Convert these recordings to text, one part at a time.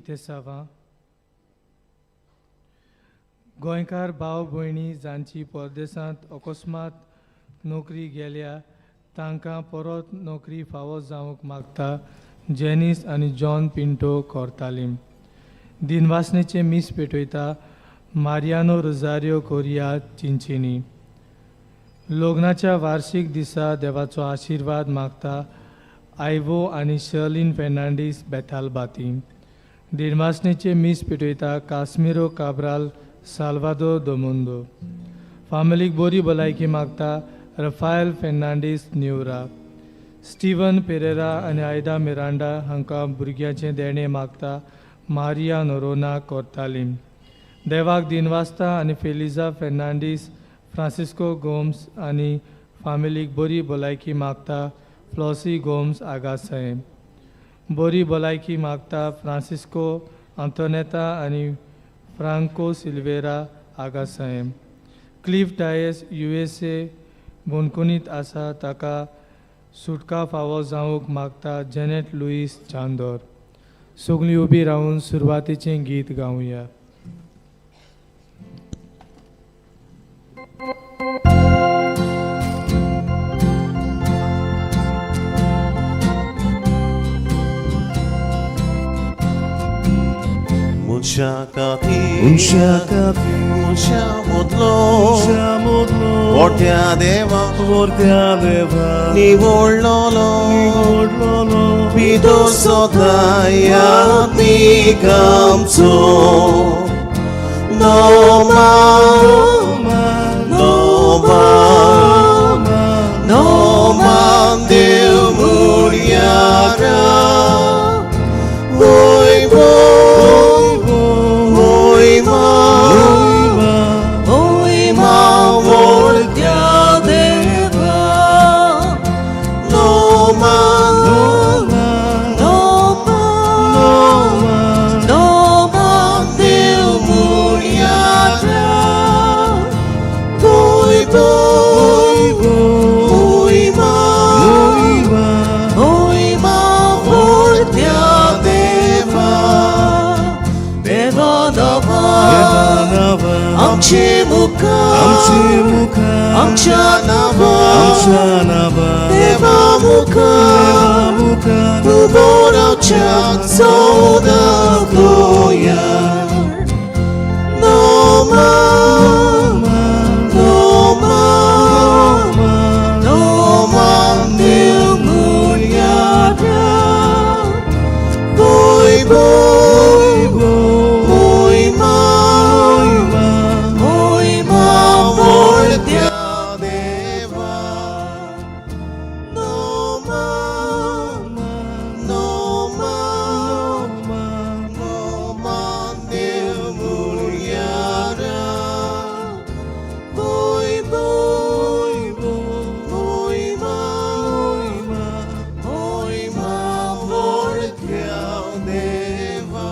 कितेसांवां. गोंयकार भाव भयणी जांची परदेसांत अकस्मात नोकरी गेल्या तांकां परत नोकरी फावो जावंक मागता जेनीस आनी जॉन पिंटो कोर्तालीम. दिनवासनेचें मीस पेटयता मारियानो रोजारियो कोरिया चिंचिनी. लग्नाच्या वार्षीक दिसा देवाचो आशिर्वाद मागता आयवो आनी शर्लीन फेर्नांडीस बेतालबाती. दिनवासनेचें मीस पेटयता कास्मिरो काब्राल साल्वादोर दोमुंदो. फामिलीक बरी भलायकी मागता रफायल फेर्नांडीस न्युरा. स्टिवन पेरेरा आनी आयदा मिरांडा हांकां भुरग्याचें देणें मागता मारिया नोरोना कोर्तालीम. देवाक दिनवासता आनी फेलिजा फेर्नांडीस फ्रांसिस्को गोम्स आनी फामिलीक बरी भलायकी मागता फ्लॉसी गोम्स आगासायें. बरी भलायकी मागता फ्रांसिस्को आंतोनेता आनी फ्रांको सिल्वेरा आगासायें. क्लिफ डायस USA बंदखणींत आसा ताका सुटका फावो जावंक मागता जेनेट लुईस चांदोर. सगळीं उबी रावन सुरवातेचें गीत गावया. मनशा खातीर मनशा मोदलो व्हडल्या देवा निवडलोलो भितर सदां आत्मीक आमचो नोमा नोमा नोमा देव मुळयारा होय होय मा होय मा व्हडल्या देवा नोमा नोमा नोमा देव मुळयारा होय होय मा होय मा व्हडल्या देवा देवा नवा आमचे मुखार आमच्या नांवा देवा मुखार उबो रावच्याक सदां तयार. नोमा नोमा नोमा देव मुळयारा होय होय मा होय मा व्हडल्या देवा नोमा नोमा नोमा देव मुळयारा होय होय मा होय मा व्हडल्या देवा.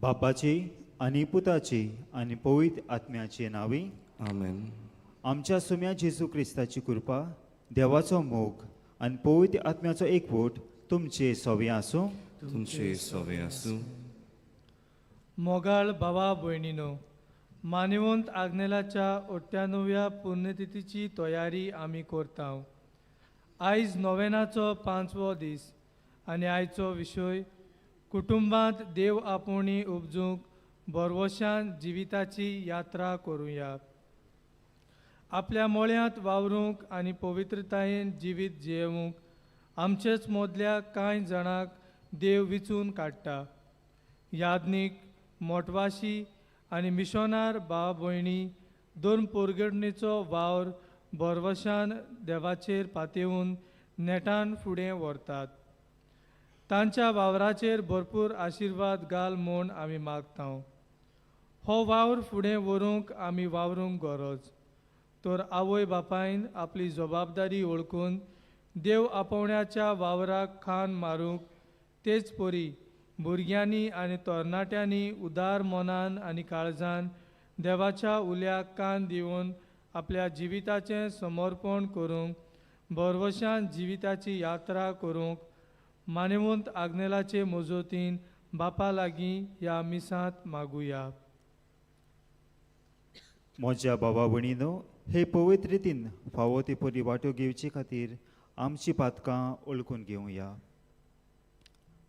बापाची आनी पुताची आनी पवित्र आत्म्याचे नांवी आमेन. आमच्या सुम्या जेजू क्रिस्ताची कृपा, देवाचो मोग आनी पवित्र आत्म्याचो एकवट तुमचे सोवे आसूं. तुमचे सोवे आसूं. मोगाळ भावा भयणीनो, मानिवंत आग्नेलाच्या 98व्या पुण्यतिथीची तयारी आमी करता. आयज नोवेनाचो 5वो दीस आनी आयचो विशय कुटुंबांत देव आपोवणी उपजूंक भरवशान जिविताची यात्रा करुया. आपल्या मोळ्यांत वावरूंक आनी पवित्रतायेन जिवीत जियेवंक आमचेच मदल्या कांय जाणांक देव विचून काडटा. याज्ञीक, मोटवाशी आनी मिशोनार भाव भयणी दोन पोरगडणेचो वावर भरवशान देवाचेर पातेवन नेटान फुडें व्हरतात. तांच्या वावराचेर भरपूर आशिर्वाद घाल म्हूण आमी मागता. हो वावर फुडें व्हरूंक आमी वावरूंक गरज तर आवय बापायन आपली जबाबदारी वळखून देव आपोवण्याच्या वावराक खान मारूंक, तेच परी भुरग्यांनी आनी तरणाट्यांनी उदार मनान आनी काळजान देवाच्या उल्याक कान दिवन आपल्या जिविताचें समर्पण करूंक, भरवशान जिविताची यात्रा करूंक मानेवंत आग्नेलाचे मजतीन बापा लागीं ह्या मिसांत मागुया. म्हज्या बाबा भयणीनो, हे पवित्र रितीन फावो ती परी वांटो घेवचे खातीर आमची पातकां ओळखून घेवया.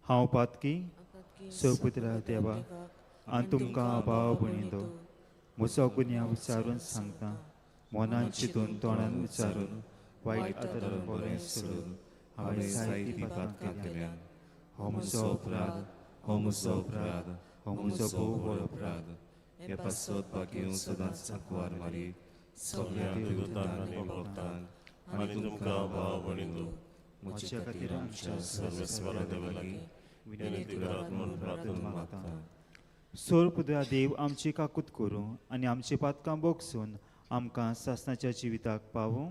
हांव पातकी सोपुत्रा देवा आनी तुमकां भाव भयणीनो म्हजो गुन्यांव विचारून सांगता. मनान चिंतून तोंडान उच्चारून वायट आदरान बरें सोडून हांवें जायतीं पातकां केल्यात. हो म्हजो अपराध, हो म्हजो अपराध, हो म्हजो भोव व्हड अपराध. हे पासत बागेवन सदांच सांकवार मारी सगळ्या देवतांक आनी भक्तांक आनी तुमकां भाव भयणीनो म्हज्या खातीर आमच्या सर्वेस्परा देवा लागीं विनंती करात म्हूण प्रार्थना मागता. सोरपुद्रा देव आमची काकूत करूं आनी आमची पातकां बोगसून आमकां सासणाच्या जिविताक पावूं.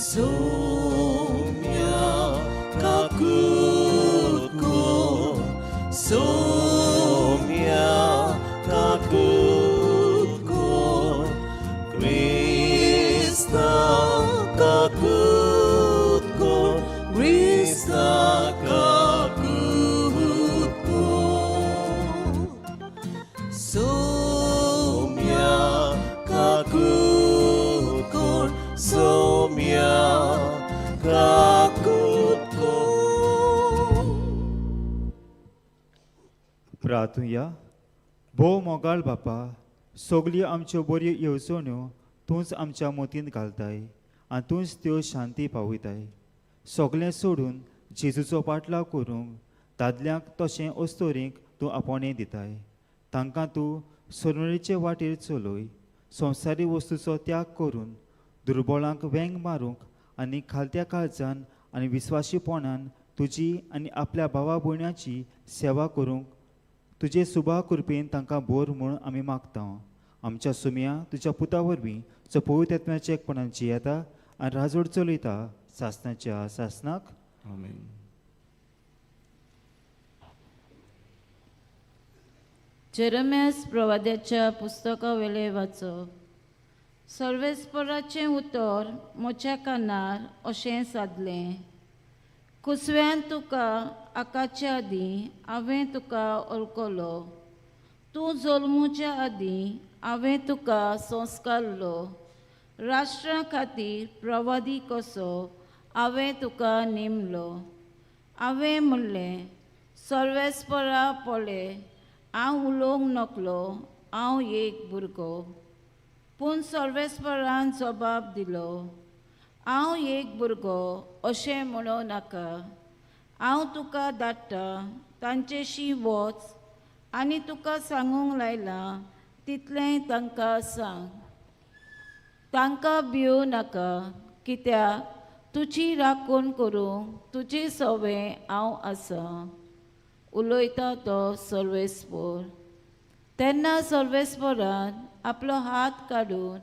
Soumya kakutko, Soumya kakutko, Krista kakutko, Krista kakutko. Soumya kakutko, Soumya kakutko. प्रार्थुया. भोव मोगाळ बापा, सगल्यो आमच्यो बऱ्यो येवजण्यो तूंच आमच्या मतींत घालताय आनी तूंच त्यो शांती पावयताय. सगळें सोडून जेजूचो पाटलाव करूंक दादल्यांक तशें अस्तोरींक तूं आपोवणें दिताय. तांकां तूं सोनोळीचे वाटेर चलय. संवसारी वस्तूचो त्याग करून दुर्बळांक वेंग मारूंक आनी खालत्या काळजान आनी विस्वाशीपणान तुजी आनी आपल्या भावा भयणाची सेवा करूंक तुजे सुबा कृपेन तांकां बोर म्हूण आमी मागता. आमच्या सुमया तुज्या पुता वरवीं जो पवित्र आत्म्याच्या एकपणान जियेता आनी राजवट चलयता सासणाच्या सासणाक. आमेन. जेरम्यास प्रवाद्याच्या पुस्तकावेले वाचप. सर्वेस्पराचें उतर म्हज्या कानार अशें सादलें, कुसव्यान तुका आकाच्या आदीं हांवें तुका ओळखलो, तूं जल्मुच्या आदीं हांवें तुका संस्कारलो, राष्ट्रा खातीर प्रवादी कसो हांवें तुका नेमलो. हांवें म्हणलें, सर्वेस्परा पळय, हांव उलोवंक नकलो, हांव एक भुरगो. पूण सर्वेस्परान जबाब दिलो, हांव एक भुरगो अशें म्हणूं नाका. हांव तुका धाडटा तांचेशी वच आनी तुका सांगूंक लायलां तितलें तांकां सांग. तांकां भिवूं नाका, कित्याक तुजी राखण करूंक तुजे सवें हांव आसा. उलयता तो सर्वेस्पर. तेन्ना सर्वेस्परान आपलो हात काडून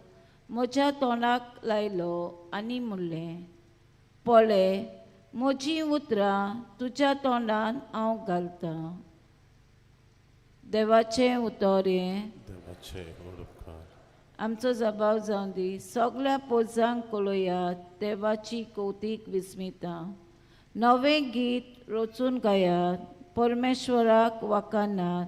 म्हज्या तोंडाक लायलो आनी म्हणलें, पळय म्हजीं उतरां तुज्या तोंडान हांव घालतां. देवाचें उतर हें. देवाचे व्हड उपकार. आमचो जबाब जावं दी. सगळ्या पोजांक कळयात देवाची कौतीक विस्मिता. नवें गीत रचून गायात, परमेश्वराक वाकानात.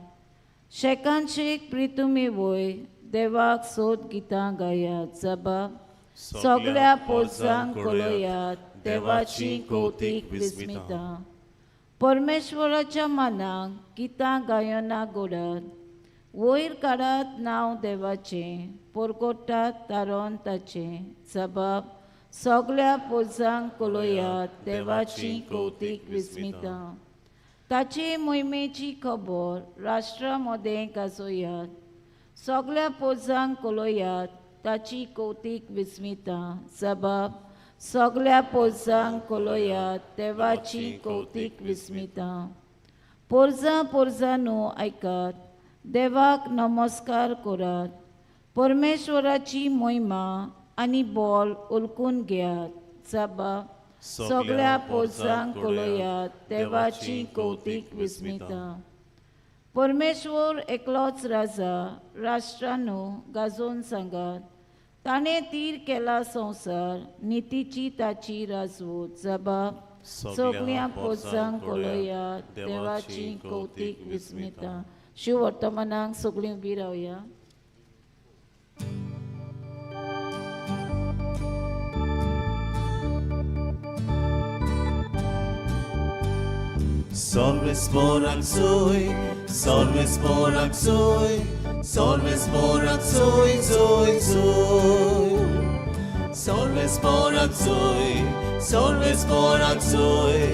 शेकान शेक प्रितुमी वय देवाक सोद गितां गायात. जबाब सगळ्या पोजांक कळयात देवाची कौतीक विस्मिता. परमेश्वराच्या मानाक गितां गायना गोडात, वयर काडात नांव देवाचें, परगटात तारोन ताचें. जबाब सगळ्या पोजांक कळयात देवाची कौतीक विस्मिता. ताचे मोहिमेची खबर राष्ट्रा मदें गाजोयात, सगळ्या पोजांक कळयात ताची कौतीक विस्मिता. जबाब सगळ्या पोजांक कळयात देवाची कौतीक विस्मिता. पोरजां पोरजांनो आयकात, देवाक नमस्कार करात, परमेश्वराची मोहिमा आनी बोल उलकून घेयात. जबाब सगळ्या पोजांक कळयात देवाची कौतीक विस्मिता. परमेश्वर एकलोच राजा, राष्ट्रांनो गाजोवन सांगात. ताणें तीर केला संवसार, नितीची ताची राजवट. जबाब सगळ्या पोजांक कळोया देवाची कौतीक विस्मिता. शिव वर्तमानाक सगळीं उबी रावया. Solves morak sui, solves morak sui, solves morak sui, sui, sui. Solves morak sui, solves morak sui,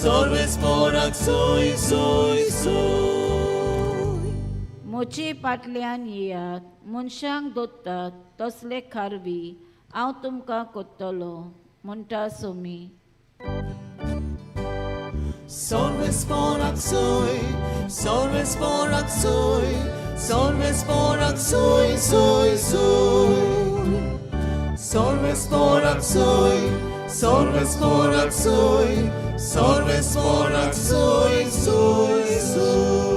solves morak sui, sui, sui. मोची पाटल्यान येयात, मनशांक दोत्तात तसले खारवी हांव तुमकां कोत्तलो म्हणटा Somi. Solves morak sui, solves morak sui, solves morak sui, sui, sui. Solves morak sui, solves morak sui, solves morak sui, sui, sui.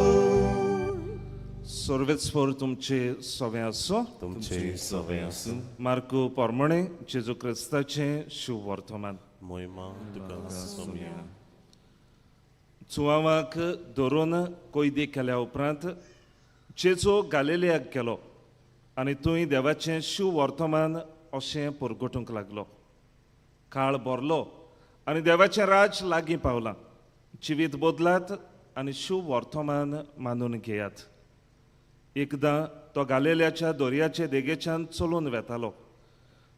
सर्वेस्पर तुमचे सवे आसो. तुमचे सवे आसूं. मार्कू पोरमणे जेजू क्रिस्ताचें शुभवर्तमान. मोहिमा तुका सोमया. चुवावाक धरून कोयदी केल्या उपरांत जेजू गालिलियाक गेलो आनी थंय देवाचें शुभवर्तमान अशें परगटूंक लागलो. काळ भरलो आनी देवाचें राज लागीं पावलां. जिवीत बदलात आनी शुभवर्तमान मानून घेयात. एकदां तो गालिलियाच्या दर्याचे देगेच्यान चलून वेतालो.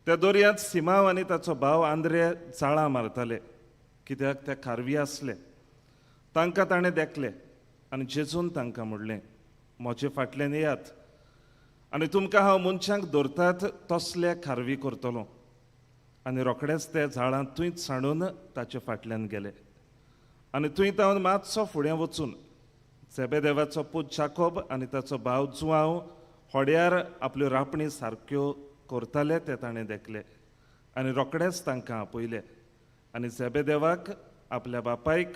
त्या दर्यांत सिमांव आनी ताचो भाव आंद्रे जाळां मारताले, कित्याक ते खारवी आसले. तांकां ताणें देखले आनी जेजून तांकां म्हणलें, म्हजे फाटल्यान येयात आनी तुमकां हांव मनशांक धरतात तसले खारवी करतलो. आनी रोखडेच ते झाडां थंयच सांडून ताचे फाटल्यान गेले. आनी थंय तावन मातसो फुडें वचून झेबेदेवाचो पूत जाकोब आनी ताचो भाव जुआंव होड्यार आपल्यो रापणी सारक्यो करताले ते ताणें देखले आनी रोखडेच तांकां आपयले. आनी झेबेदेवाक आपल्या बापायक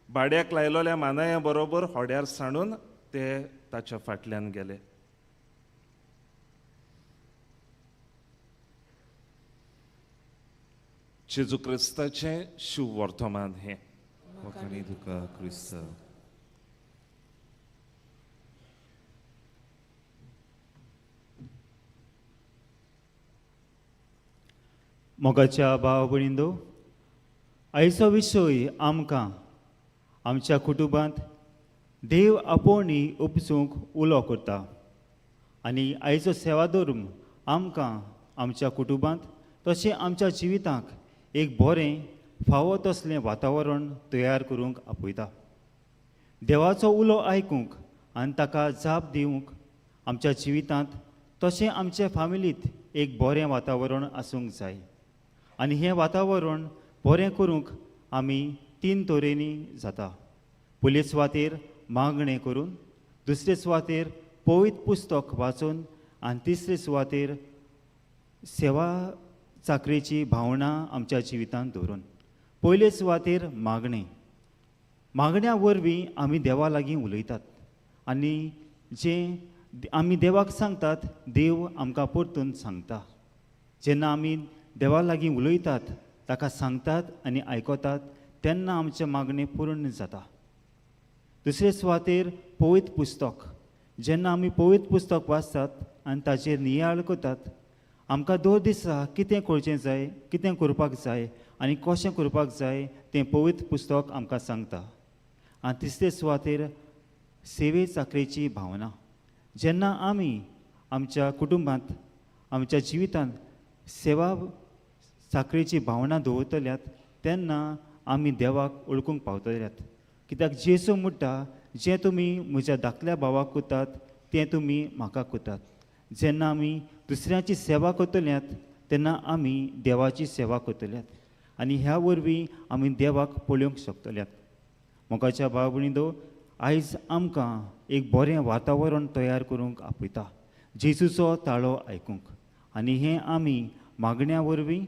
भाड्याक लायलोल्या मानाया बरोबर होड्यार सांडून ते ताच्या फाटल्यान गेले. जेजू क्रिस्ताचें शुभवर्तमान हें. वाखाणी तुका क्रिस्ता. मोगाच्या भाव भयणींनो, आयचो विशय आमकां आमच्या कुटुंबांत देव आपोवणी उपसूंक उलो करता आनी आयचो सेवा धर्म आमकां आमच्या कुटुंबांत तशें आमच्या जिवितांक एक बरें फावो तसलें वातावरण तयार करूंक आपयता. देवाचो उलो आयकूंक आनी ताका जाप दिवंक आमच्या जिवितांत तशें आमच्या फामिलींत एक बरें वातावरण आसूंक जाय आनी हें वातावरण बरें करूंक आमी तीन तरेनी जाता. पयले सुवातेर मागणें करून, दुसरे सुवातेर पवित्र पुस्तक वाचून आनी तिसरे सुवातेर सेवा चाकरेची भावना आमच्या जिवितांत दवरून. पयले सुवातेर मागणें. मागण्या वरवीं आमी देवा लागीं उलयतात आनी जें आमी देवाक सांगतात देव आमकां परतून सांगता. जेन्ना आमी देवा लागीं उलयतात, ताका सांगतात आनी आयकतात तेन्ना आमचें मागणें पूर्ण जाता. दुसरे सुवातेर पवित्र पुस्तक. जेन्ना आमी पवित्र पुस्तक वाचतात आनी ताचेर नियाळ करतात, आमकां दर दिसा कितें करचें जाय, कितें करपाक जाय आनी कशें करपाक जाय तें पवित्र पुस्तक आमकां सांगता. आनी तिसरे सुवातेर सेवे चाकरेची भावना. जेन्ना आमी आमच्या कुटुंबांत आमच्या जिवितांत सेवा चाकरेची भावना दवरतल्यात तेन्ना आमी देवाक वळखूंक पावतल्यात. कित्याक जेजू म्हणटा, जें तुमी म्हज्या धाकल्या भावाक करतात तें तुमी म्हाका करतात. जेन्ना आमी दुसऱ्यांची सेवा करतल्यात तेन्ना आमी देवाची सेवा करतल्यात आनी ह्या वरवीं आमी देवाक पळोवंक शकतल्यात. मोगाच्या भाव भयणींनो, आयज आमकां एक बरें वातावरण तयार करूंक आपयता जेजूचो ताळो आयकूंक आनी हें आमी मागण्या वरवीं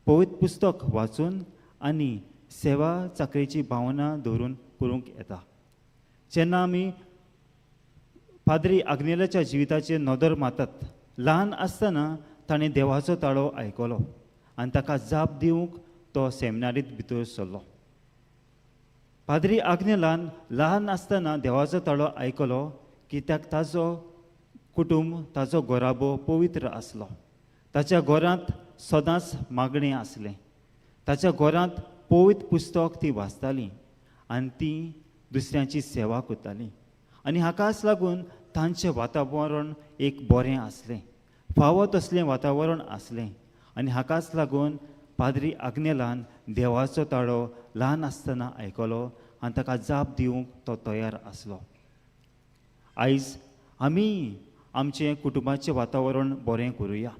पवित्र पुस्तक वाचून आनी सेवा चाकरेची भावना दवरून करूंक येता. जेन्ना आमी पाद्री आग्नेलाच्या जिविताचेर नदर मारतात. ल्हान आसतना ताणें देवाचो ताळो आयकलो आनी ताका जाप दिवंक तो सेमिनारींत भितर सरलो. पाद्री आग्नेलान ल्हान आसतना देवाचो ताळो आयकलो कित्याक ताजो कुटुंब, ताजो घराबो पवित्र आसलो. ताच्या घरांत सदांच मागणें आसलें. ताच्या घरांत पवित्र पुस्तक ती वाचतालीं आनी ती दुसऱ्यांची सेवा करतालीं आनी हाकाच लागून तांचें वातावरण एक बरें आसलें, फावो तसलें वातावरण आसलें आनी हाकाच लागून पाद्री आग्नेलान देवाचो ताळो ल्हान आसतना आयकलो आनी ताका जाप दिवंक तो तयार आसलो. आयज आमी आमचें कुटुंबाचें वातावरण बरें करुया.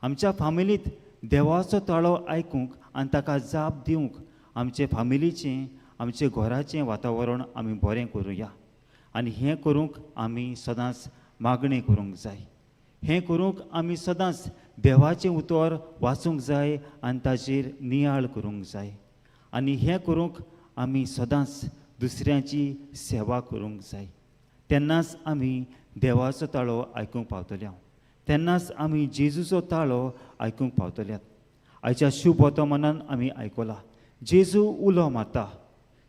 आमच्या फामिलींत देवाचो ताळो आयकूंक आनी ताका जाप दिवंक आमचे फामिलीचें, आमचें घराचें वातावरण आमी बरें करुया आनी हें करूंक आमी सदांच मागणें करूंक जाय. हें करूंक आमी सदांच देवाचें उतर वाचूंक जाय आनी ताचेर नियाळ करूंक जाय आनी हें करूंक आमी सदांच दुसऱ्यांची सेवा करूंक जाय. तेन्नाच आमी देवाचो ताळो आयकूंक पावतले, तेन्नाच आमी जेजूचो ताळो आयकूंक पावतले. आयच्या शुभ वर्तमानान आमी आयकला, जेजू उलो मारता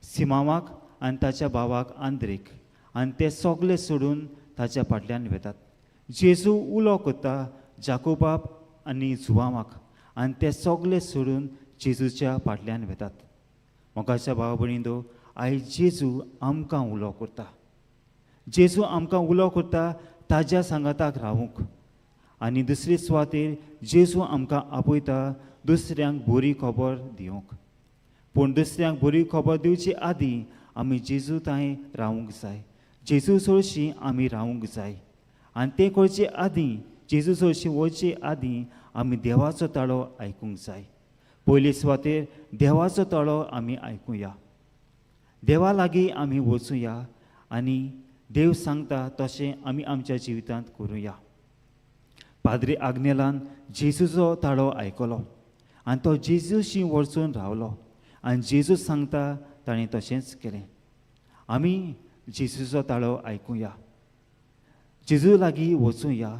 सिमांवाक आनी ताच्या भावाक आंद्रेक आनी ते सगळे सोडून ताच्या फाटल्यान वेतात. जेजू उलो करता जाकोबाब आनी जुवांवाक आनी ते सगळे सोडून जेजूच्या फाटल्यान वेतात. मोगाच्या भाव भयणींनो, आयज जेजू आमकां उलो करता. जेजू आमकां उलो करता ताज्या सांगाताक रावूंक आनी दुसरे सुवातेर जेजू आमकां आपयता दुसऱ्यांक बरी खबर दिवंक. पूण दुसऱ्यांक बरी खबर दिवचे आदीं आमी जेजू तांय रावूंक जाय, जेजू सोरशी आमी रावूंक जाय आनी तें करचे आदीं, जेजू सोरशी वचचे आदीं आमी देवाचो ताळो आयकूंक जाय. पयले सुवातेर देवाचो ताळो आमी आयकुया, देवा लागीं आमी वचुया आनी देव सांगता तशें आमी आमच्या जिवितांत करुया. पाद्री आग्नेलान जेजूचो ताळो आयकलो आनी तो जेजूशी वचून रावलो आनी जेजू सांगता ताणें तशेंच केलें. आमी जेजूचो ताळो आयकुया, जेजू लागीं वचुया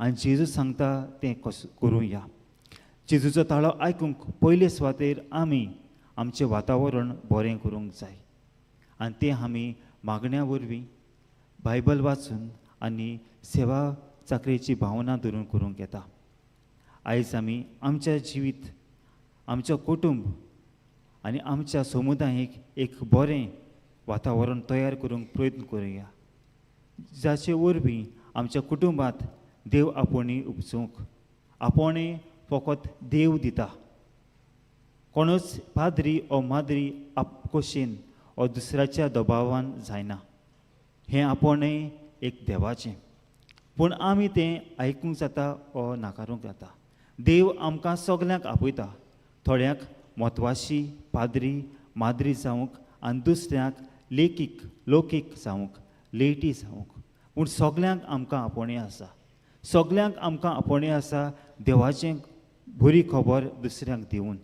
आनी जेजू सांगता तें करुया. जेजूचो ताळो आयकूंक पयले सुवातेर आमी आमचें वातावरण बरें करूंक जाय आनी तें आमी मागण्या वरवीं, बायबल वाचून आनी सेवा चाकरेची भावना धरून करूंक येता. आयज आमी आमच्या जिवीत, आमचो कुटुंब आनी आमच्या समुदायेक एक बरें वातावरण तयार करूंक प्रयत्न करुया, जाचे वरवीं आमच्या कुटुंबांत देव आपोवणी उपजूंक. आपोवणें फकत देव दिता, कोणूच पाद्री ओ माद्री आपकोशेन ओ दुसऱ्याच्या दबावान जायना. हें आपोवणें एक देवाचें, पूण आमी तें आयकूंक जाता ओ नाकारूंक जाता. देव आमकां सगल्यांक आपयता, थोड्यांक म्हत्वाशी पाद्री माद्री जावंक आनी दुसऱ्यांक लेखीक लोकीक जावंक, लेटी जावंक, पूण सगल्यांक आमकां आपोवणें आसा. सगल्यांक आमकां आपोवणें आसा देवाचें बरी खबर दुसऱ्यांक दिवन.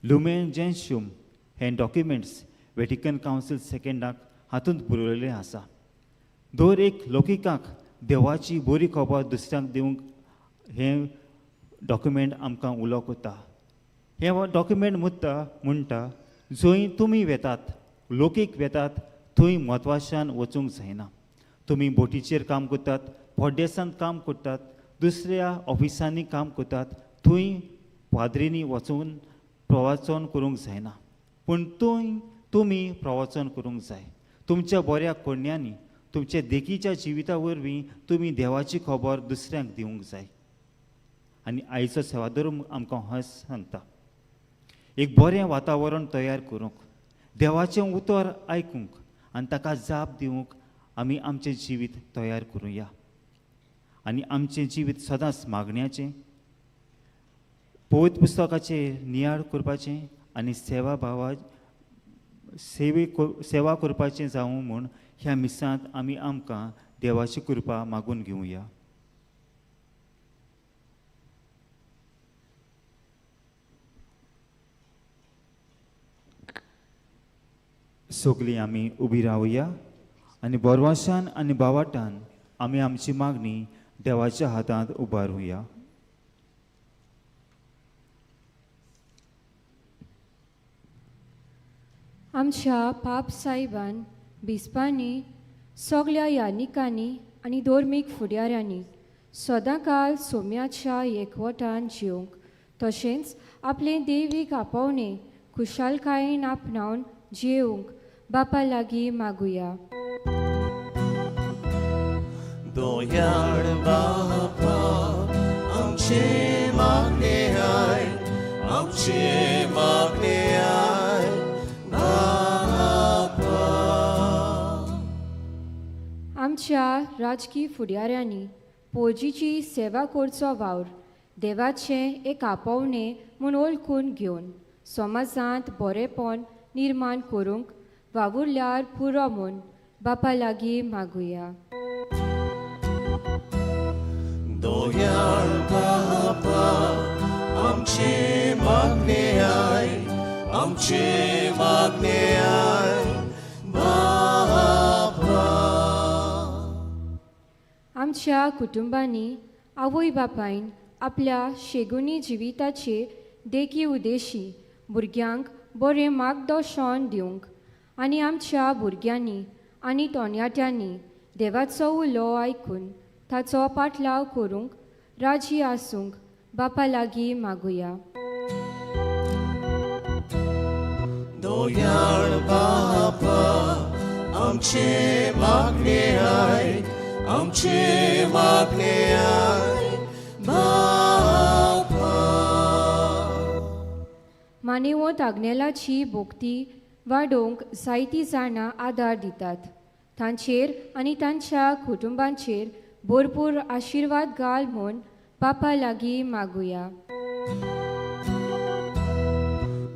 लुमेन जेन्शूम हें डॉक्युमेंट्स वेटिकन कावन्सील सेकेंडाक हातूंत बरयलें आसा. दर एक लोकिकाक देवाची बरी खबर दुसऱ्यांक दिवंक हें डॉक्युमेंट आमकां उलो करता. हें डॉक्युमेंट म्हणटा जंय तुमी वेतात, लोकीक वेतात, थंय म्हत्वाच्यान वचूंक जायना. तुमी बोटीचेर काम करतात, पड्डेसांत काम करतात, दुसऱ्या ऑफिसांनी काम करतात, थंय पाद्रींनी वचून प्रवचन करूंक जायना, पूण थंय तुमी प्रवचन करूंक जाय. तुमच्या बऱ्या कोण्यांनी, तुमच्या देखीच्या जिविता वरवीं तुमी देवाची खबर दुसऱ्यांक दिवंक जाय. आनी आयचो सेवाधर्म आमकां हस सांगता, एक बरें वातावरण तयार करूंक, देवाचें उतर आयकूंक आनी ताका जाप दिवंक आमी आमचें जिवीत तयार करुया आनी आमचें जिवीत सदांच मागण्याचें, पवित्र पुस्तकाचेर नियाळ करपाचें आनी सेवा भावा सेवा करपाचें जावं म्हूण ह्या मिसांत आमी आमकां देवाची कृपा मागून घेवया. सगलीं आमी उबी रावया आनी बोरवाशान आनी बावाटान आमी आमची मागणी देवाच्या हातांत उबारुया. आमच्या पाप साहेबान बिस्पांनी सगल्या यानिकांनी आनी धर्मीक फुडाऱ्यांनी सदांकाल सोम्याच्या एकवटान जिवंक तशेंच आपले देवीक आपोवणे खुशालकायेन आपणावन जिवंक बापा लागीं मागुया. दोयाळ बापा आमचे मागणे आय, आमचे मागणे आय बापा. आमच्या राजकीय फुडाऱ्यांनी पोजीची सेवा करचो वावर देवाचें एक आपोवणें म्हूण वळखून घेवन समाजांत बरेपण निर्माण करूंक वावुरल्यार पुरो म्हूण बापा लागीं मागुया. दोयाळ बापा आमचे मागणे आय, आमचे मागणे आय बापा. आमच्या कुटुंबांनी आवय बापायन आपल्या शेगुनी जिविताचे देखी उदेशी भुरग्यांक बरें मार्गदर्शन दिवंक आनी आमच्या भुरग्यांनी आनी तोणयाट्यांनी देवाचो उलो आयकून ताचो पाटलाव करूंक राजी आसूंक बापा लागीं मागुया. दोयाळ बापा आमचे मागणे आय, आमचे मागणे आय बापा. मानेवत आग्नेलाची भोक्ती वाडोवंक जायतीं जाणां आदार दितात. तांचेर आनी तांच्या कुटुंबांचेर भरपूर आशिर्वाद घाल म्हूण बापा लागीं मागुया.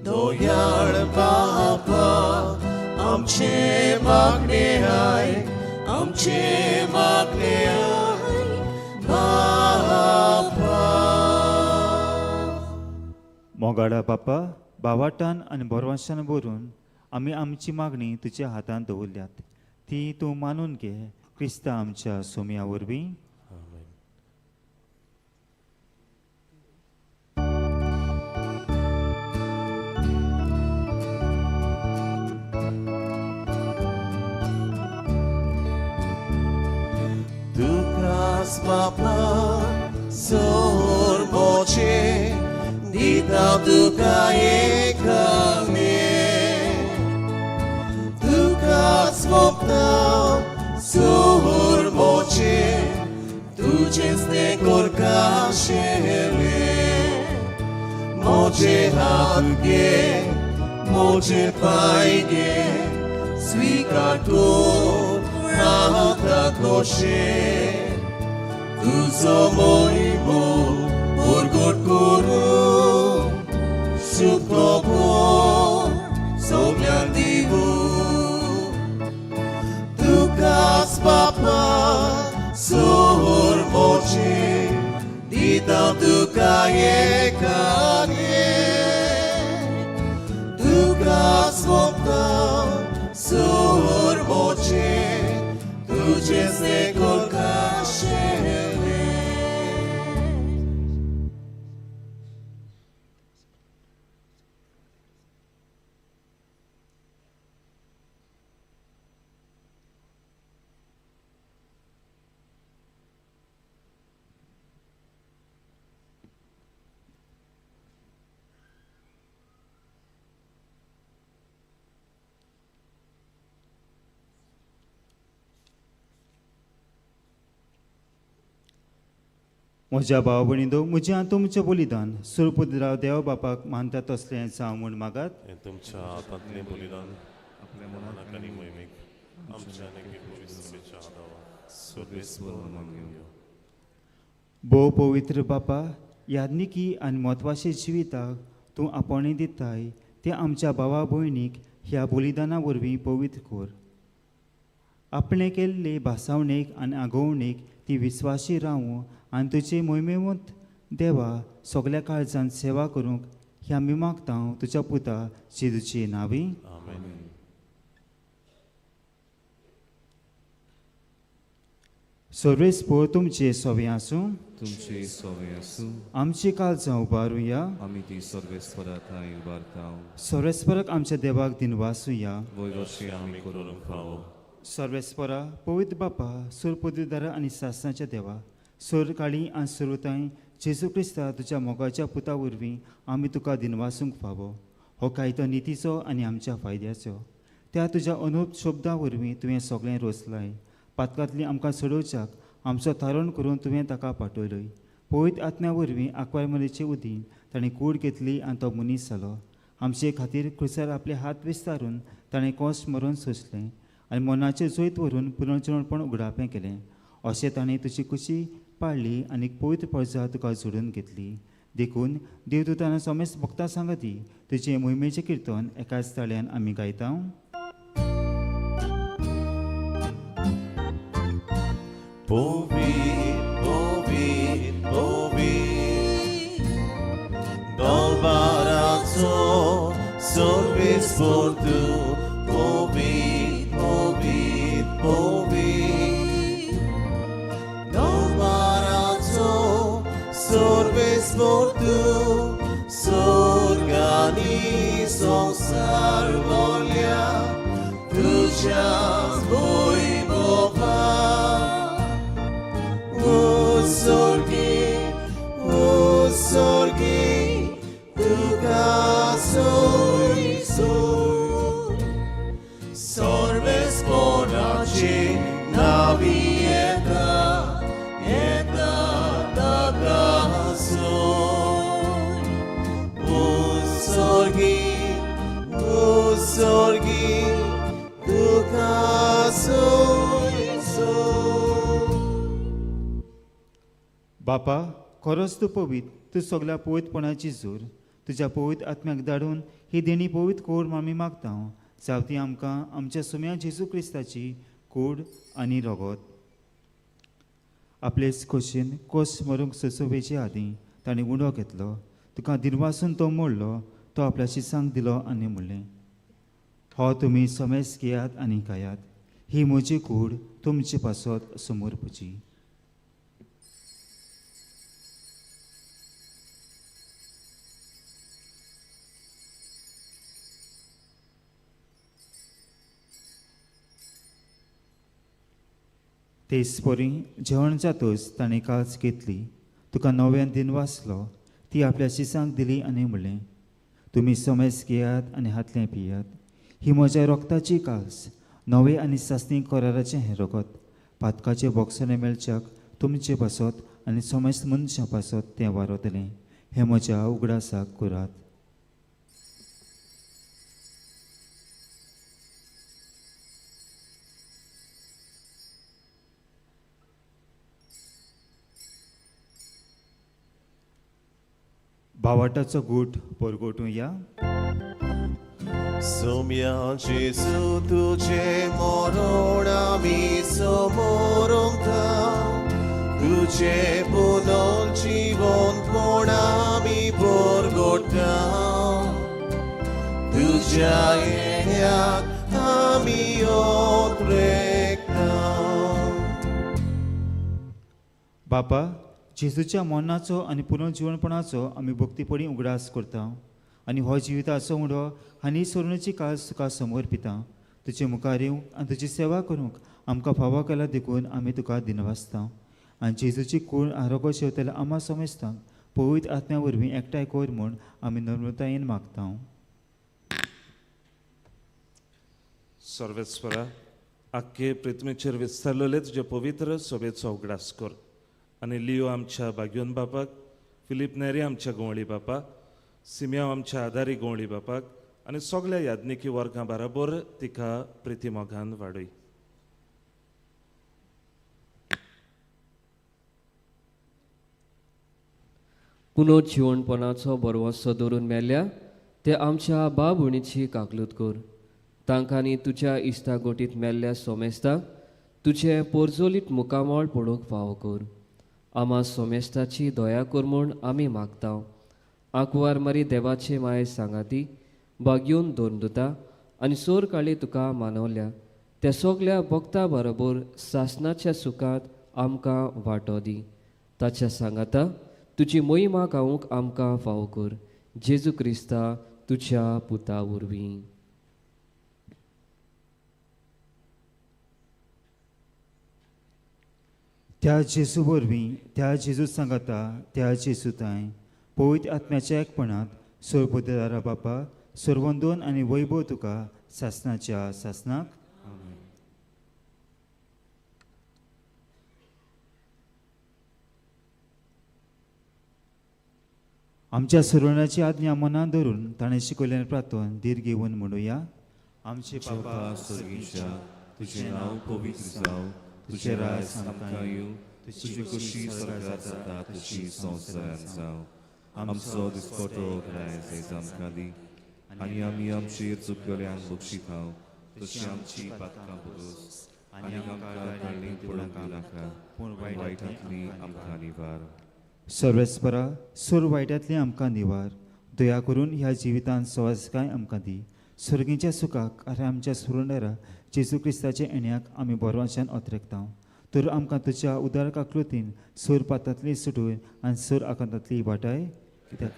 दोयाळ बापा आमचे मागणे आय, आमचे मागणे आय बापा. मोगाडा बापा, बावाटान आनी बोरवांशान भरून आमी आमची मागणी तुज्या हातांत दवरल्यात, ती तूं मानून घे क्रिस्ता आमच्या सोम्या वरवीं. तुकास बापा सोर मोचे दिता तुका एकाने, तुकास बापा सोर मोचे तुझेच ते कोरकाशेले. मोजे हात गे मोजे पाय गे स्वीकार तूं रावता कोशे, तुजो मोहिमो परगट करूं सुप्रभो सगल्यांक दिवूं. तुकाच बापा सोर मोचे दिता तुका एकाने, तुकाच बापा सोर मोचे तुझेच ते कोरकाशेले. म्हज्या भाव भयणींनो, म्हजें आनी तुमचें बलिदान सुरपुद्राव देव बापाक मानता तसलें जावं म्हूण मागात. हें तुमच्या हातांतलें बलिदान आपल्या मनाक आनी मोहिमेक आमच्या आनी पवित्र आदावा सर्वेस्पर मानून घेवया. भोव पवित्र बापा, याज्ञिकी आनी म्हत्वाचे जिविताक तूं आपोवणें दिताय तें आमच्या भावा भयणीक ह्या बलिदाना वरवीं पवित्र कर. आपणें केल्ले भासावणेक आनी आगोवणेक ती विस्वाशी रावूं आनी तुजे मोहिमेवंत देवा सगल्या काळजान सेवा करूंक ह्या आमी मागता तुज्या पुता जेजूचे नांवी. आमेन. सर्वेस्पोर तुमचे सोवे आसूं. तुमचे सोवे आसूं. आमची काळजां उबारुया. आमी ती सर्वेस्परा थंय उबारता. सर्वेस्पराक आमच्या देवाक दिनवासुया. वयवशी आमी करूंक फावो. सर्वेस्परा, पवित्र बापा, सुरपदवीदारा आनी सासणाच्या देवा, सोर काळी आनी सुरताय जेजू क्रिस्ता तुज्या मोगाच्या पुता वरवीं आमी तुका दिनवासूंक फावो. हो कायदो नितीचो आनी आमच्या फायद्याचो. त्या तुज्या अनुप शब्दां वरवीं तुवें सगळें रोसलाय. पातकांतली आमकां सोडोवच्याक आमचो थारण करून तुवें ताका पाठयलोय. पवित्र आत्म्या वरवीं आकवार मरेचे उदीन ताणें कूड घेतली आनी तो मनीस जालो. आमचे खातीर क्रुसार आपले हात विस्तारून ताणें कोस मरून सोंसलें आनी मनाचें जैत व्हरून पुनर्जिवणपण उगडापें केलें. अशें ताणें तुजी कुशी पाळ्ळी आनी पवित्र प्रजा तुका जोडून घेतली. देखून देवदूतान समेस्त भक्तां सांगती तुजें मोहिमेचें किर्तन एकाच ताळ्यान आमी गायता. Povi, povi, povi, Dolbarazzo, sorbis portu, povi, povi, povi, Dolbarazzo, sorbis portu, sorgani sonsar volia, tujas voi bova. Usorgi, usorgi, tuka soy soy. Sorves ponachi navieta, eta taka soy. Usorgi, usorgi, tuka soy soy. बापा, खरोच तूं पवित्र, तूं सगल्या पवित्रपणाची जोर. तुज्या पवित्र आत्म्याक धाडून ही देणी पवित्र कोर म्हूण आमी मागता. जावं ती आमकां आमच्या सुम्या जेजू क्रिस्ताची कूड आनी रगत. आपलेच खोशेन कोस मरूंक सोसोवेचे आदीं ताणें उंडो घेतलो, तुका दिनवासून तो मोडलो, तो आपल्या शिसांक दिलो आनी म्हणलें, हो तुमी समेस घेयात आनी खायात. ही म्हजी कूड तुमचे पासत समर्पची. तेच परी जेवण जातच ताणें काज घेतली, तुका नव्यान दिनवासलो, ती आपल्या शिसांक दिली आनी म्हणलें, तुमी समेस घेयात आनी हातलें पियात. ही म्हज्या रोगताची काज, नवे आनी सासणी कराराचें हें रगत. पातकाचें बोगसणें मेळच्याक तुमचे पासत आनी समेस्त मनशां पासत तें वारतलें. हें म्हज्या उगडासाक करात. बावाटाचो गूट परगटूया. सोम्या जेजू तुझे मरण आमी समोरंता, तुझे पुनर्जीवनपण आमी परगटा, तुझ्या येण्याक आमी ओत्रेकता. बापा, जेजूच्या मरणाचो आनी पुनर्जिवनपणाचो आमी भक्तीपणी उगडास करता आनी हो जिविताचो उडो आनी सोडण्याची काज तुका समर्पिता. तुजे मुखार येवंक आनी तुजी सेवा करूंक आमकां फावो केला देखून आमी तुका दिनवासता. आनी जेजूची कूड आरोग्य शेवतल्या आमा समेस्तांक पवित्र आत्म्या वरवीं एकठांय कर म्हूण आमी नम्रतायेन मागता. सर्वेस्वरा, आख्खे पृथ्वीचेर विस्तारलेले तुजे पवित्र सभेचो उगडास कर आनी लियो आमच्या बाग्योन बापाक, फिलीप नेरी आमच्या गवळी बापाक, सिमियांव आमच्या आदारी गवळी बापाक आनी सगल्या याज्ञिकी वर्गां बराबर तिका प्रिती मोगान वाडय. पुनर्जिवणपणाचो बरवसो दवरून मेल्या ते आमच्या बाबुणीची काकलूत कर. तांकांनी तुज्या इश्टागोटींत मेल्ल्या सोमेस्ताक तुजें पोरजोलीत मुखामळ पळोवंक फावो कर. आमा सोमेस्ताची दया कर म्हूण आमी मागता. आंकवार मारी देवाचे माये सांगाती बागयोन दोन दुता आनी सोर काळी तुका मानवल्या त्या सगल्या भक्ता बरोबर सासनाच्या सुखांत आमकां वांटो दी. ताच्या सांगाता तुजी मोहिमा गावूंक आमकां फावो कर, जेजू क्रिस्ता तुज्या पुता वरवीं. त्या जेजू वरवीं, त्या जेजू सांगाता, त्या जेजू तांय पवित्र आत्म्याच्या एकपणांत सोरबुद्दारा बापा सर्वंदोन आनी वैभव तुका सासनाच्या सासनाक. आमच्या सुरवणाची आज्ञा मनान धरून ताणें शिकयल्ल्यान प्रार्थन धीर घेवन म्हणुया. आमचे बापा स्वर्गीच्या, तुजें नांव पवित्र जावं, तुजें राज आमकां येवं, तुजी खोशी स्वर्गात जाता तशी संवसारांत जावं. आमचो दिसपटो ग्रास आयज आमकां दी आनी आमी आमचेर चुकल्यांक बक्षितांव तशी आमची पातकां पुरोस आनी आमकां काडणी पडूंक दिनाका, पूण वायटांतली आमकां निवार. सर्वेस्परा, सोर वायटांतली आमकां निवार. दया करून ह्या जिवितांत सवासकाय आमकां दी. स्वर्गीच्या सुखाक आनी आमच्या सुरंडरा जेजू क्रिस्ताच्या येण्याक आमी बरवाच्यान अत्रेकता. तर आमकां तुज्या उदार काकृतीन सोर पातांतली सुटून आनी सोर आकांतांतली वाटाय. कित्याक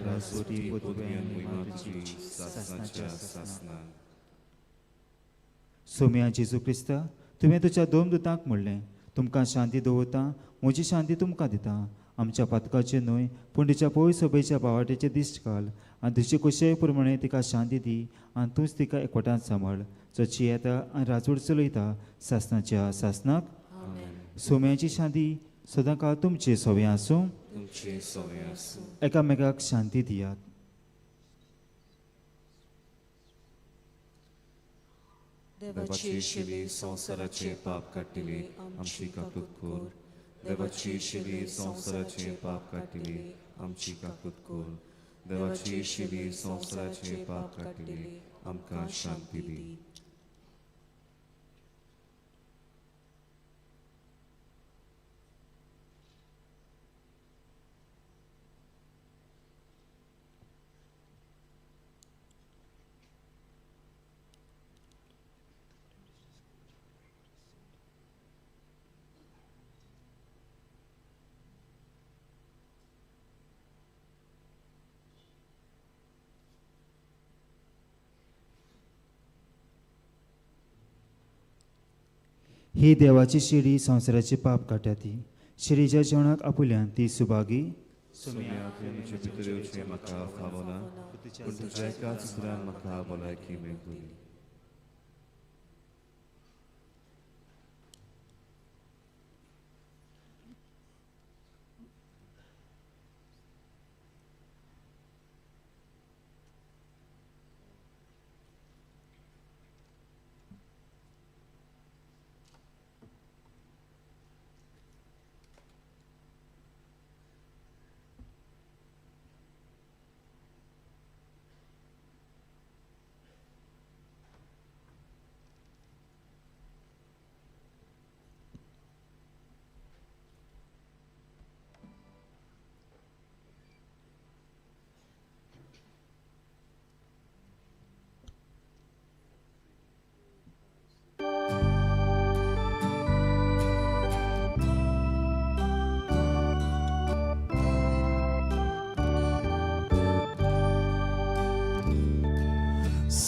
सोम्या जेजू क्रिस्ता, तुवें तुज्या दोन दुतांक म्हणलें, तुमकां शांती दवरता, म्हजी शांती तुमकां दिता. आमच्या पातकाचे न्हय पूण तिच्या पय सभेच्या बावाटेचे दिश्ट घाल आनी तुजे कुशे प्रमाणे तिका शांती दी आनी तूंच तिका एकवटान सांबाळ, जो जियेता आनी राजवट चलयता सासनाच्या सासनाक. सोम्याची शांती सदां काळ तुमचे सोवे आसूं. एकामेकाक शांती दियात. देवाची शिली संवसाराचे पाप काडटली आमची काकूत कर. देवाची शिली संवसाराचे पाप काडटली आमची काकूत कर. देवाची शिली संवसाराचे पाप काडटली आमकां शांती दी. ही देवाची शिडी संवसाराची पाप काडटा ती शिडीच्या जेवणाक आपुल्यान ती सुभागी. तुमचे भितर येवचें म्हाका फावना, पूण तुज्या एकाच उतरान म्हाका भलायकी मेळटली.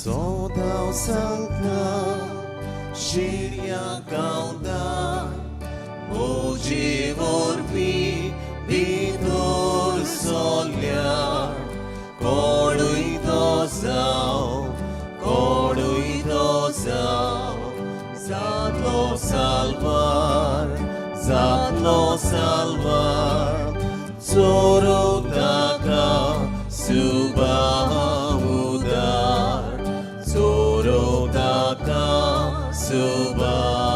Sodau Santa, Shiria Gauda, Moji Vorbi, Vitor Solia, Koduito Zao, Koduito Zao, Zatlo Salvar, Zatlo Salvar, Zoro Daka, Subah.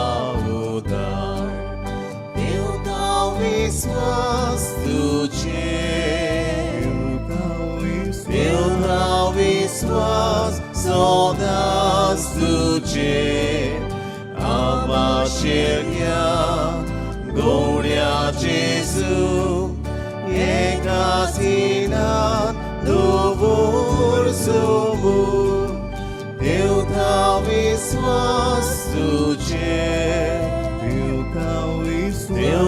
Subahudar, Deu viswas tuje, Deu viswas sodas tuje, Amashirya Gloria Jesu, Ekasina Dovur Sumu, Deu viswas tuje, Deu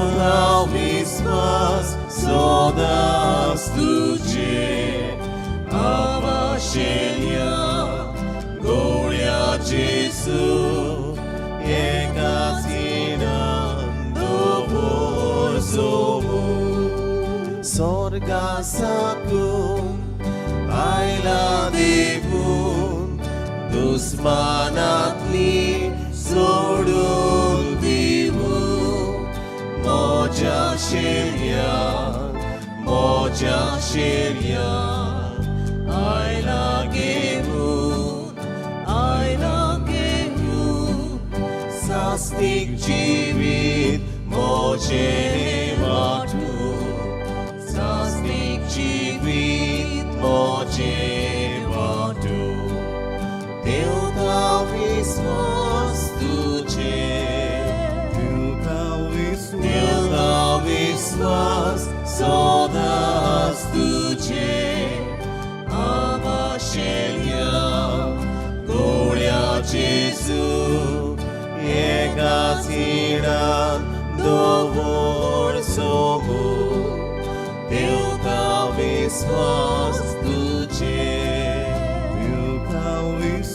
विश्वास सदांच तुजेर आमाशेल्या गोळ्या जेजू एकाच खिणान दवर सोमू स्वर्गा साकून आयला देवून दुस्मानांतली सोडून दिवूं म्हज्या शेर्या म्हज्या शेर्या आयला घेवन आयला घेवन सास्तीक जिवीत म्हजें वांटून सास्तीक जिवीत म्हजें वांटून देवता विश्वास तुजेर देवता विश्वास सदांच तुजेर आमाशेल्या गोळ्या जेजू एकाच खिणान दवर सोमू देवता विश्वास तुजेर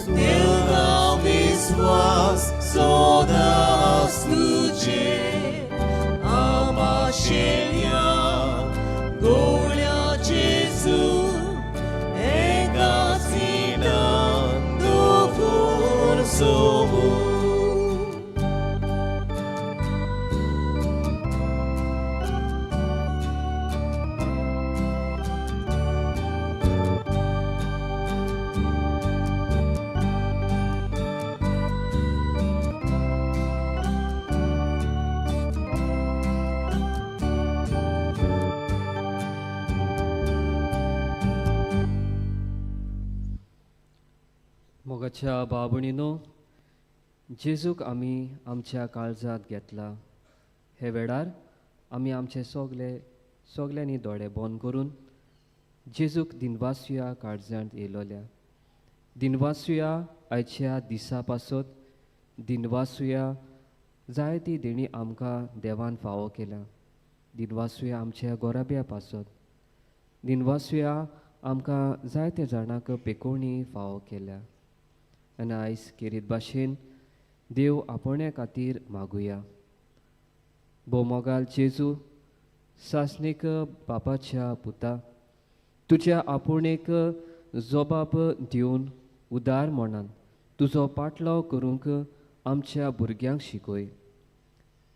देवता विश्वास सदांच तुजेर आमाशेल्या गोळ्या जेजू एकाच खिणान दवर सोमू. मोगाच्या बाबणीनो, जेजूक आमी आमच्या काळजांत घेतला. हे वेळार आमी आमचे सगले सगल्यांनी दोळे बंद करून जेजूक दिनवासुया काळजांत येयलोल्या. दिनवासुया आयच्या दिसा पासत, दिनवासुया जायती देणी आमकां देवान फावो केल्या. दिनवासुया आमच्या गोराब्या पासत, दिनवासुया आमकां जायते जाणांक पेकोवणी फावो केल्या. आनी आयज केरीत भाशेन देव आपोवण्या खातीर मागुया. भोवमोगाल जेजू, सासणीक बापाच्या पुता, तुज्या आपोवणेक जबाब दिवन उदार मनान तुजो पाटलाव करूंक आमच्या भुरग्यांक शिकय.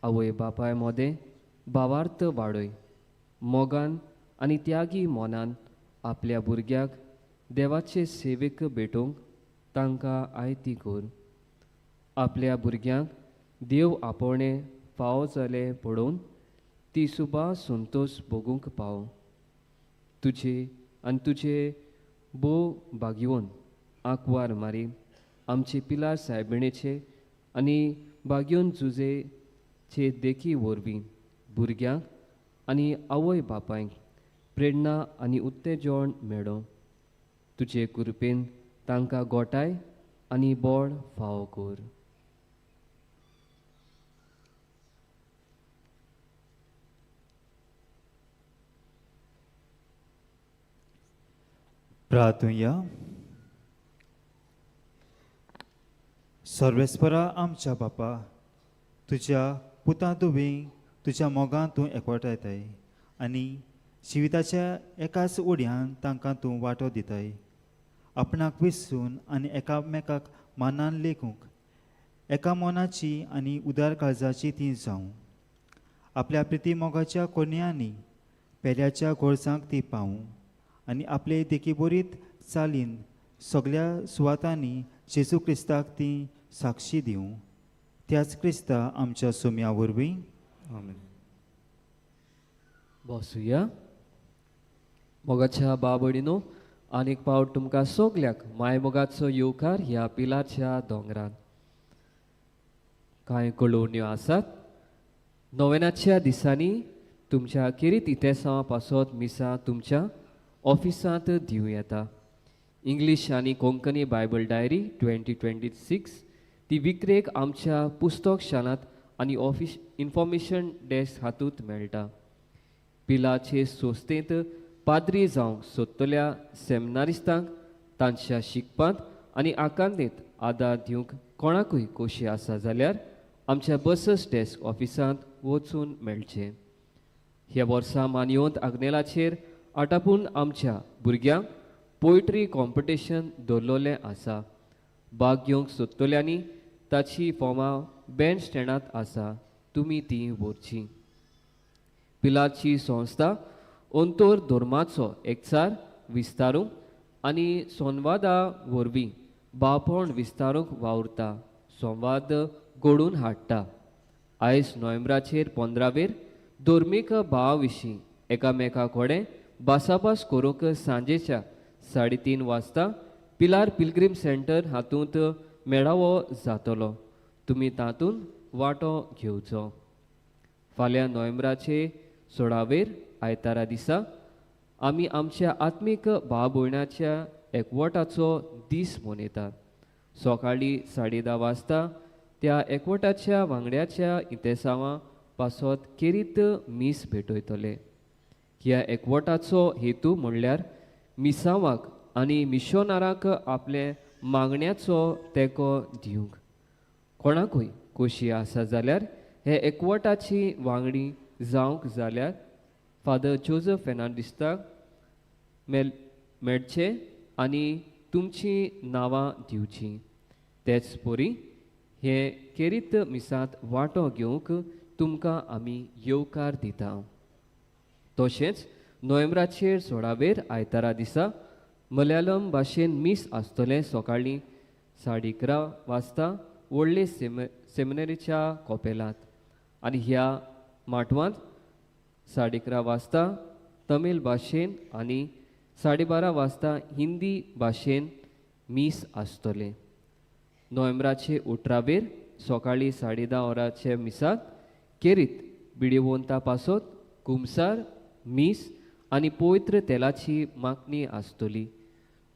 आवय बापाय मोदें भावार्थ वाडय. मोगान आनी त्यागी मनान आपल्या भुरग्याक देवाचे सेवेक भेटोवंक तांकां आयती कर. आपल्या भुरग्यांक देव आपोवणें फावो जालें पळोवन ती सुबा संतोश भोगूंक पाव. तुजे आनी तुजे भोव भाग्यवन आंकवार मारी आमचे पिलार सायबिणेचे आनी भाग्योन जुजेचे देखी वरवीं भुरग्यांक आनी आवय बापायक प्रेरणा आनी उत्तेजन मेळो. तुजे कृपेन तांकां गोठाय आनी बळ फावो कर. प्रार्थुया. सर्वेस्परा आमच्या बापा, तुज्या पुता तुवें तुज्या मोगान तूं एकवटायताय आनी जिविताच्या एकाच उड्यान तांकां तूं वांटो दिताय. आपणाक विसरून आनी एकामेकाक मानान लेखूंक एका मनाची आनी उदार काळजाची ती जावं. आपल्या प्रिती मोगाच्या कोन्यांनी पेल्याच्या गोळसांक ती पावूं आनी आपले देखीबरीत चालीन सगल्या सुवातांनी जेजू क्रिस्ताक ती साक्षी दिवं. त्याच क्रिस्ता आमच्या सोम्या वरवीं. आमेन. बसुया. मोगाच्या बाबडीनो, आनीक पावट तुमकां सगल्याक मायमोगाचो येवकार ह्या पिलाच्या दोंगरान. कांय कळोवण्यो आसात. नोवेनाच्या दिसांनी तुमच्या खेरीत इतेसांवा पासत मिसां तुमच्या ऑफिसांत दिवं येता. इंग्लीश आनी कोंकणी बायबल डायरी 2026 ती विक्रेक आमच्या पुस्तक शालांत आनी ऑफिस इन्फॉर्मेशन डेस्क हातूंत मेळटा. पिलाचे संस्थेंत पाद्री जावंक सोदतल्या सेमिनारिस्तांक तांच्या शिकपांत आनी आकांतेंत आदार दिवंक कोणाकूय खोशी आसा जाल्यार आमच्या बसस डेस्क ऑफिसांत वचून मेळचें. ह्या वर्सा मानयोंत आग्नेलाचेर आटापून आमच्या भुरग्यांक पोयट्री कॉम्पिटिशन दवरलेलें आसा. भाग घेवंक सोदतल्यांनी ताची फॉर्मां बँड स्टँडांत आसा, तुमी तीं व्हरचीं. पिलाची संस्था अंतर धर्माचो एकचार विस्तारूंक आनी संवादा वरवीं बाळपण विस्तारूंक वावुरता, संवाद घडोवन हाडटा. आयज नोव्हेंबराचेर 15वेर धर्मीक भावा विशीं एकामेका कडेन भासाभास करूंक सांजेच्या 3:30 वाजता पिलार पिलग्रीम सेंटर हातूंत मेळावो जातलो. तुमी तातूंत वांटो घेवचो. फाल्यां नोव्हेंबराचे 16वेर आयतारा दिसा आमी आमच्या आत्मीक भाव भयणाच्या एकवटाचो दीस मनयतात. सकाळीं 10:30 वाजता त्या एकवटाच्या वांगड्याच्या इतेसांवां पासत केरीत मीस भेटयतले. ह्या एकवटाचो हेतू म्हणल्यार मिसांवाक आनी मिशोनाराक आपले मागण्याचो तेंको दिवंक. कोणाकूय खोशी आसा जाल्यार हे एकवटाची वांगडी जावंक जाल्यार फादर जोजफ फेर्नांडीसाक मेळचे आनी तुमचीं नांवां दिवचीं. तेच परी हे केरीत मिसांत वांटो घेवंक तुमकां आमी येवकार दिता. तशेंच नोव्हेंबराचेर 16वेर आयतारा दिसा मलयालम भाशेन मीस आसतलें. सकाळीं 11:30 वाजता व्हडले सेमिनरीच्या कॉपेलांत आनी ह्या माटवांत 11:30 वाजता तमीळ भाशेन आनी 12:30 वाजता हिंदी भाशेन मीस आसतलें. नोव्हेंबराचे 18वेर सकाळीं 10:30 वरांचे मिसाक केरीत बिडिवोंता पासत कुमसार मीस आनी पवित्र तेलाची मागणी आसतली.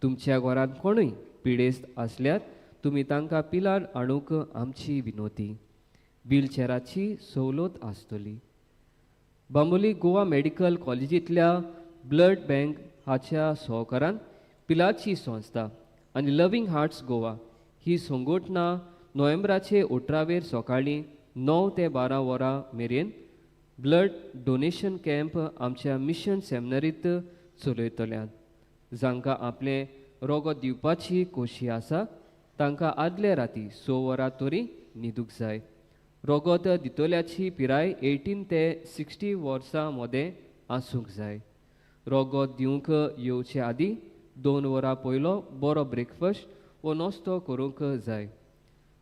तुमच्या घरांत कोणूय पिडेस्त आसल्यार तुमी तांकां पिलार हाडूंक आमची विनोती. व्हीलचेराची सवलत आसतली. Bambolim Goa medical कॉलेजींतल्या blood bank हाच्या सहकारान पिलाची संस्था आनी लव्हिंग हार्ट्स गोवा ही संघटना नोव्हेंबराचे 18वेर सकाळीं 9 ते 12 वरां मेरेन ब्लड डोनेशन कॅम्प आमच्या मिशन सेमिनरींत चलयतल्यात. जांकां आपलें रोगत दिवपाची खोशी आसा तांकां आदले राती 6 वरां तरी न्हिदूंक जाय. रोगत दितल्याची पिराय 18 ते 60 वर्सां मदें आसूंक जाय. रोगत दिवंक येवचे आदीं 2 वरां पयलो बरो ब्रेकफास्ट वो नाश्तो करूंक जाय.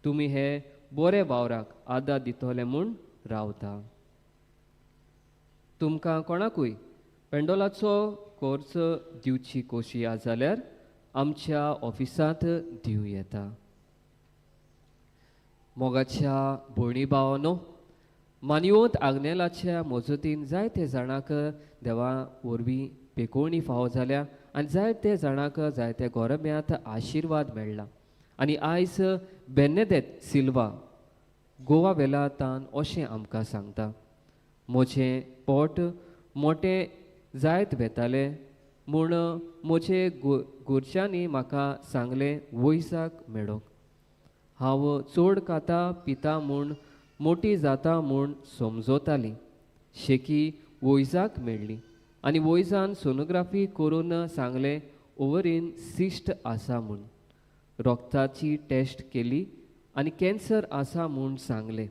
तुमी हे बरे वावराक आदार दितले म्हूण रावता. तुमकां कोणाकूय पेंडोलाचो कोर्स दिवची खोशी आसा जाल्यार आमच्या ऑफिसांत दिवं येता. मोगाच्या भयणी भावानो, मानयोत आग्नेलाच्या मजतीन जायते जाणांक देवा वरवीं पेकोवणी फावो जाल्या आनी जायते जाणांक जायते गोरम्यांत आशिर्वाद मेळ्ळा. आनी आयज बेनेदेत सिल्वा गोवा वेला तान अशें आमकां सांगता, म्हजें पोट मोटें जायत वेतालें म्हूण म्हजे घरच्यांनी म्हाका सांगलें वयजाक मेळोंक. हांव चड खाता पिता म्हूण मोटी जाता म्हूण समजताली. शेकी वयजाक मेळ्ळी आनी वयजान सोनोग्राफी करून सांगलें ओवरीन सिस्ट आसा म्हूण. रोगताची टेस्ट केली आनी कॅन्सर आसा म्हूण सांगलें.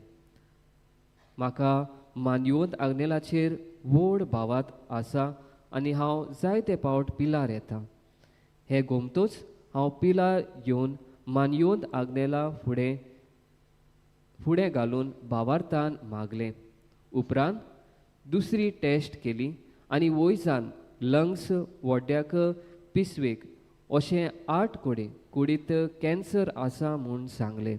म्हाका मानयोत आग्नेलाचेर व्हड भावात आसा आनी हांव जायते पावट पिलार येता. हें गोमतोच हांव पिलार येवन मानयोत आग्नेला फुडें फुडें घालून भावार्थान मागलें. उपरांत दुसरी टेस्ट केली आनी वयजान लंग्स वड्ड्याक पिसवेक अशें 8 कडेन कुडींत कॅन्सर आसा म्हूण सांगलें.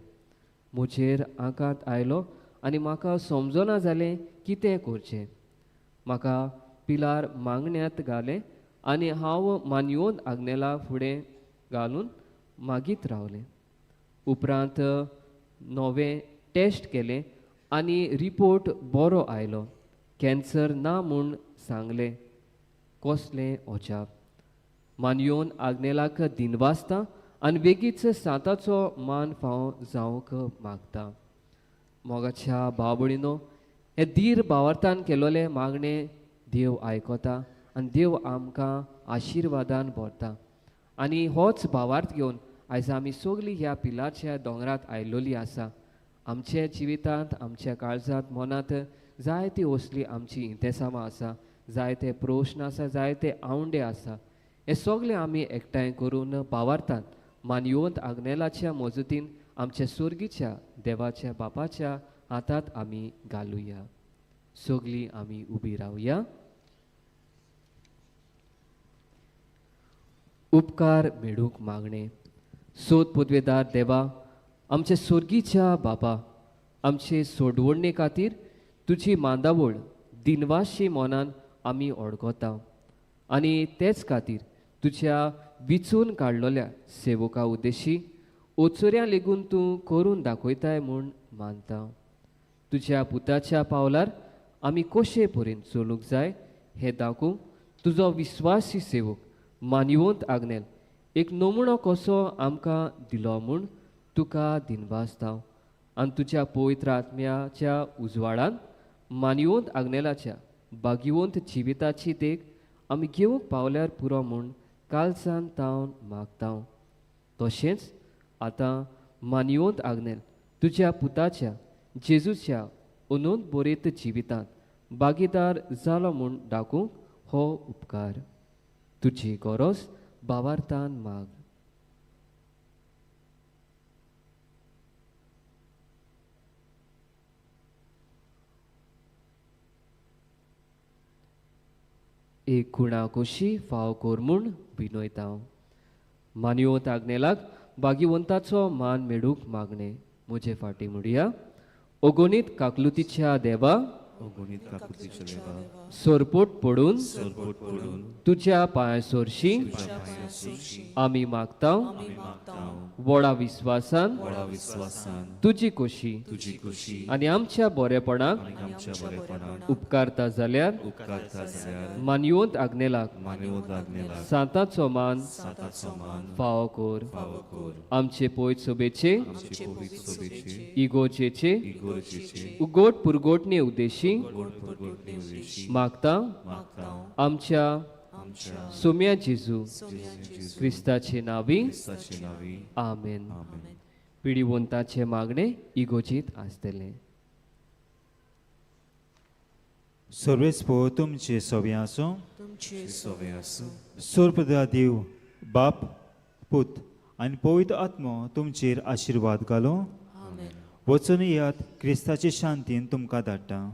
म्हजेर आंकांत आयलो आनी म्हाका समजना जालें कितें करचें. म्हाका पिलार मागण्यांत घालें आनी हांव मानयोन आग्नेला फुडें घालून मागीत रावलें. उपरांत नवें टेस्ट केलें आनी रिपोर्ट बरो आयलो. कॅन्सर ना म्हूण सांगलें. कसलें अजाप! मानयोन आग्नेलाक दिनवासता आनी बेगीच सांताचो मान फावो जावंक मागता. मोगाच्या भाव भयणीनो, हे धीर भावार्थान केलोलें मागणें देव आयकता आनी देव आमकां आशिर्वादान भरता. आनी होच भावार्थ घेवन आयज आमी सगळीं ह्या पिलाच्या दोंगरात आयलोली आसा. आमच्या जिवितांत, आमच्या काळजांत, मनांत जायती असली आमची इंतेसामां आसा, जायते प्रश्न आसा, जायते आवंडे आसा. हे सगळे आमी एकठांय करून भावार्थान मानयोंत आग्नेलाच्या मजतीन आमच्या सोर्गीच्या देवाच्या बापाच्या हातांत आमी घालुया. सगळीं आमी उबी रावया. उपकार मेळूंक मागणें. सोद पदवेदार देवा, आमच्या सोर्गीच्या बापा, आमचे सोडवणे खातीर तुजी मांदावळ दिनवाशी मनान आमी ओडगोता आनी तेच खातीर तुज्या विचून काडलोल्या सेवका उद्देशी ओचोऱ्या लेगून तूं करून दाखयताय म्हूण मानता. तुज्या पुताच्या पावलार आमी कशे परेन चलूंक जाय हें दाखोवंक तुजो विस्वासी सेवक मानवंत आग्नेल एक नमुणो कसो आमकां दिलो म्हूण तुका दिनवासता. आनी तुज्या पवित्र आत्म्याच्या उजवाडान मानवंत आग्नेलाच्या भाग्यवंत जिविताची देख आमी घेवंक पावल्यार पुरो म्हूण कालसान तावन मागता. तशेंच आतां मानवंत आग्नेल तुज्या पुताच्या जेजूच्या अनंत बरेत जिवितांत भागीदार जालो म्हूण दाखोवंक हो उपकार तुजी गरज भावार्थान माग. एक गुणा कशी फाव कर म्हूण विनयता. मानवंत आग्नेलाक भाग्यवंताचो मान मेळूंक मागणें. म्हजे फाटी म्हणया. अगणीत काकलुतीच्या देवा, सरपोट पडून तुज्या पांया सोरशी आमी मागता. व्हडा विस्वासान तुजी खोशी आनी आमच्या बरेपणाक उपकारता जाल्यार मानवंत आग्नेलाक सांताचो मान फावो कर. आमचे पयत सोबेचे इगोर्जेचे उगोट पुरगोटणे उद्देशी मागता. आमच्या सोम्या जेजू क्रिस्ताचे नावी आमेन. पिडिवंताचे मागणे इगोजीत आसतले. सर्वेस्पो तुमचे सोबे आसूं. सोरपदा देव बाप पूत आनी पवित्र आत्मो तुमचेर आशिर्वाद घालूं. वचून येयात, क्रिस्ताचे शांतीन तुमकां धाडटा.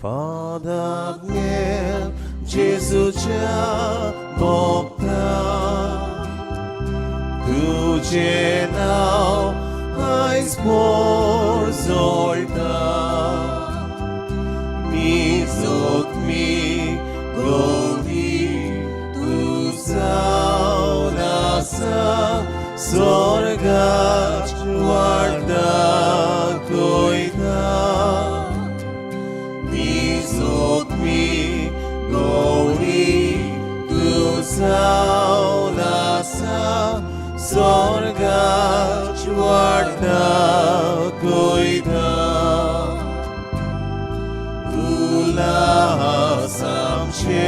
Father Agnel, जेजूच्या भोगता तुजें नांव आयज पोरजोळटा. मी गोवी तूं जावन आसा स्वर्गाक वाट दाखयता. Mi gori tu जावन आसा स्वर्गाक वाट दाखयता. उल्हास आमचे